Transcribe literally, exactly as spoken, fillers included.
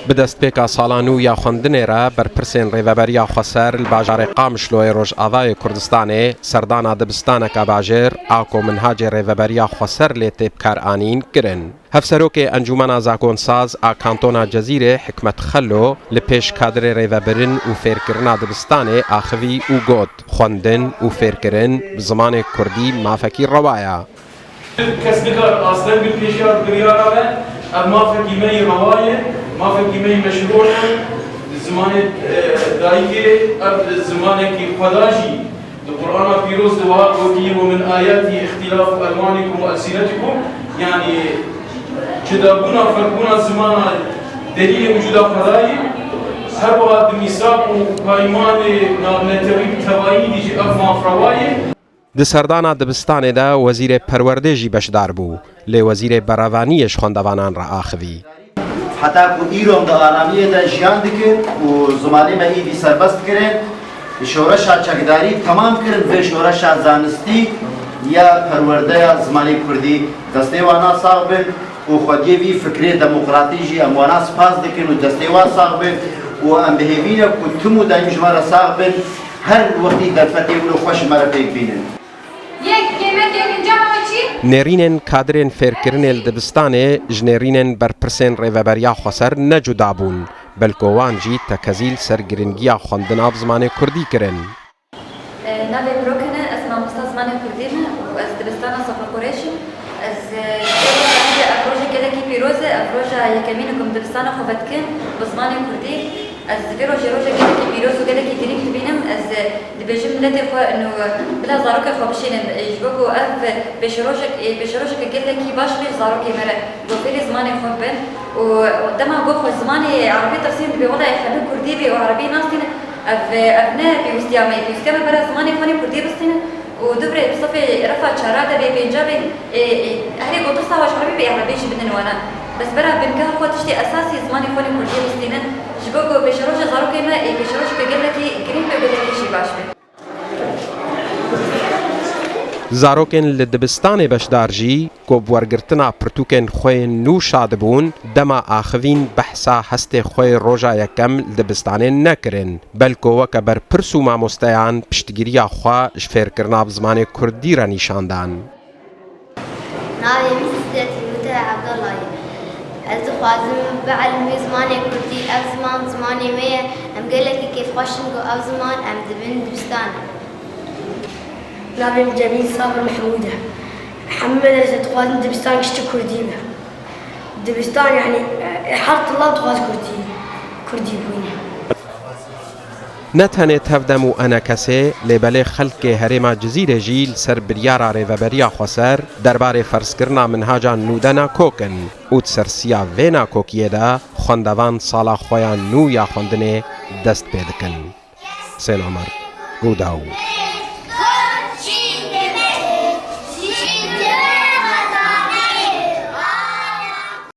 Bi destpêka sala nû ya xwendinê re, berpirsên Rêveberiya Xweser li bajarê Qamişloyê Rojavayê Kurdistanê serdana dibistaneke bajêr a ku minhacê Rêveberiya Xweser lê tê bikaranîn kirin. Hevserokê Encûmena Zakonsaz a Kantona Cezîrê Hikmet Xelo li pêş kadrê rêvebirin û fêrkirina dibistanê axivî û got, xwendin û fêrkirin bi zimanê kurdî mafekî rewa ye. Kes nikare asteng bi pêşiya biryara be. Ev mafekî me yî rewa ye, mafekî me yî meşrû ye. Zimanê, e, dayikê, ev zimanekî xweda jî di Qur'ana Pîroz de wiha gotiye, "Ve min ayatî îxtîlafu elwanikum ve elsinetikum." Yanî cudabûna, ferqbûna zimana delîlê wicûda xweda ye. Her wiha di mîsaq û paymanê navnetewî bi tevayî de jî ev maf rewa ye. Di serdana dibistanê de Wezîrê Perwerdê jî beşdar bû, lê Wezîrê Berevaniyê ji xwendevanan re axivî. Heta ku îro em di aramiyê de jiyan dikin û zimanê me îdî serbest kirin, şoreşa çekdarî temam kirin, vê şoreşa zanistî ya perwerdeya zimanê kurdî, destê wana sax bin û xwediyê vî fikrê demokratî jî em wana spas dikin û destê wan sax bin û em bi hêvî ne ku tim û daîm ji me re sax bin. Her wextî derfetê wilo xweş ji me re pêk bînin. Yek, kêmek yek, inca me çî? Nêrînên kadrên fêrkirinê li dibistanê ji nêrînên berpirsên Rêveberiya Xweser ne cuda bûn, belko wan jî tekezî li ser giringiya xwendina bi zimanê kurdî kirin. E, navê min Rokin e, ez mamosta zimanê kurdî me û ez dibistana Sofra Qurêş im. Ez, e, ev roja gelekî pîroz e, ev roja yekemîn e ku em dibistana xwe vedikin bi zimanê kurdî. Ez vê rojê roja gelekî pîroz û gelekî girîng dibînim. Ez, e, dibêjim miletê xwe û bila zarokê xwe bişînin, e, ji bo ku ev pêşerojek, e, pêşerojeke gelekî baş bê ji zarokê me re, ku fêrî zimanê xwe bibin. Û dema ku xwe zimanê erebî tirsîn dibê, wela yê xwe ne kurdî bê û erebî nastînin, ev, ev ne pêwîstiya me ye. Pêwîstiya me bera zimanê xwe nê kurdî bistînin. Û dû birê bi sifê refa çara de bê, pênca bê, ê, ê, herê gotin sawa ji erebî bê, erebî jî bidin wana. Bes bera bingeha xwe tiştê esasî zimanê xwe nê kurdî bistînin. Ji bo ku pêşeroja zarokê me, ê, pêşerojeke gelekî girîng be, gelekî jî baş be. Zarokên li dibistanê beşdar jî ku bi wergirtina pirtûkên xwe yên nû şa dibûn, dema axivîn behsa hestê xwe yê roja yekem li dibistanê nekirin, belko weke berpirs û mamosteyan piştgiriya xwe ji fêrkirina bi zimanê kurdî re nîşan dan. Navê min Sîdetî Mute Evdala ye. Ez dixwazim bielmî zimanê kurdî. Ev ziman zimanê me ye. Em gelekî kêfxweş in ku ev ziman em dibin dibistanê. Navê min Cemîl Sabir Mehmûd e. Hemû medrese dixwazin dibistan giştî kurdî be. Dibistan, yanî, e, her tila dixwaz kurdî, kurdî bûne. Ne tenê Tevdem û ENKSê, lê belê xelkê herêma Cizîrê jî li ser biryara Rêveberiya Xweser derbarê ferzkirina minhaca nû de nakok in û di ser siya vê nakokiyê de xwendevan sala xwe ya nû ya xwendinê dest pê dikin. Husên Omer, Rûdaw.